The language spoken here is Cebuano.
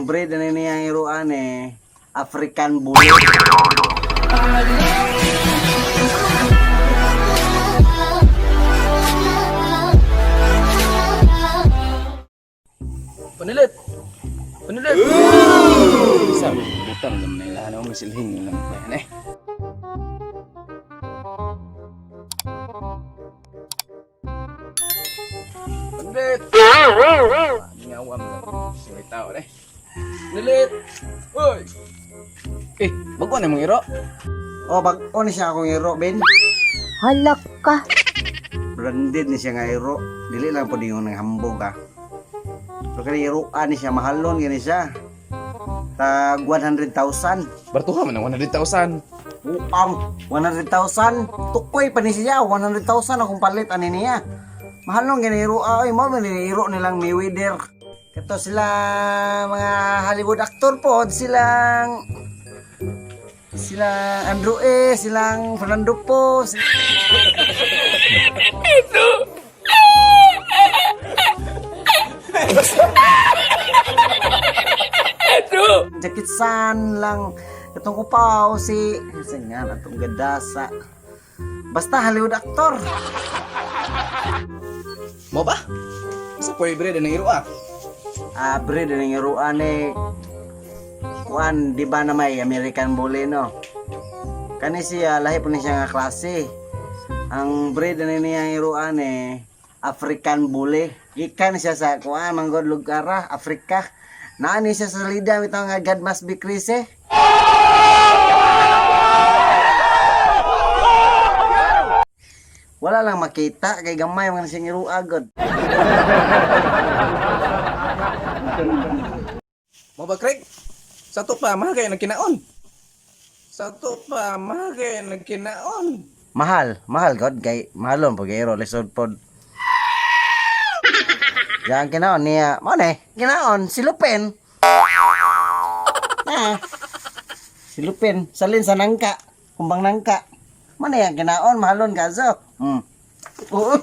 Ang breed ani niya ang iruan eh, African Bully. Panilit! Panilit! Sa butang naman nila ano masilhin lang pa eh. Panilit! Ngawam na suway tao eh. Panilit! Hoy! Eh, bago na mong iro. Oh, bag-o ni siya akong iro, Ben. Halak ka. Branded ni siya nga iro. Dili lang po dingon ng hambog ah. So kani iruan ni siya, mahalon gani siya. Tag 100,000. Bartuha man ang 100,000. Uang 100,000. Tukoy pa ni siya 100,000 akong palit ani niya. Mahalon gani iro ay mo man ni iro nilang Mayweather. Kato sila mga Hollywood actor pod silang sila Andrew E, silang Fernando Po. Jackie Chan lang itong kupaw si kasi nga atong gadasa. Basta Hollywood actor. Mo ba? Sa po bread ang iro ah. Abre din ang iruan eh. Kuan, di ba na may American Bully no? Kani siya, lahi po ni siya nga klase. Ang breed na niya ang iruan eh, African Bully. Gikan siya sa kuan, manggod lugara, Africa. Naani siya sa lida, ito nga God must be crazy. Wala lang makita, kay gamay mga siyang irua god. Mo ba Craig? Sa to pa mahal kayo nagkinaon. Sa to pa mahal kayo nagkinaon. Mahal, mahal god kay mahalon pag iro lisod pod. Yang kinaon niya, mo ne, kinaon si Lupin. Ah. Si Lupin, salin sa nangka, kumbang nangka. Mo ne ang kinaon mahalon kaso. Oo.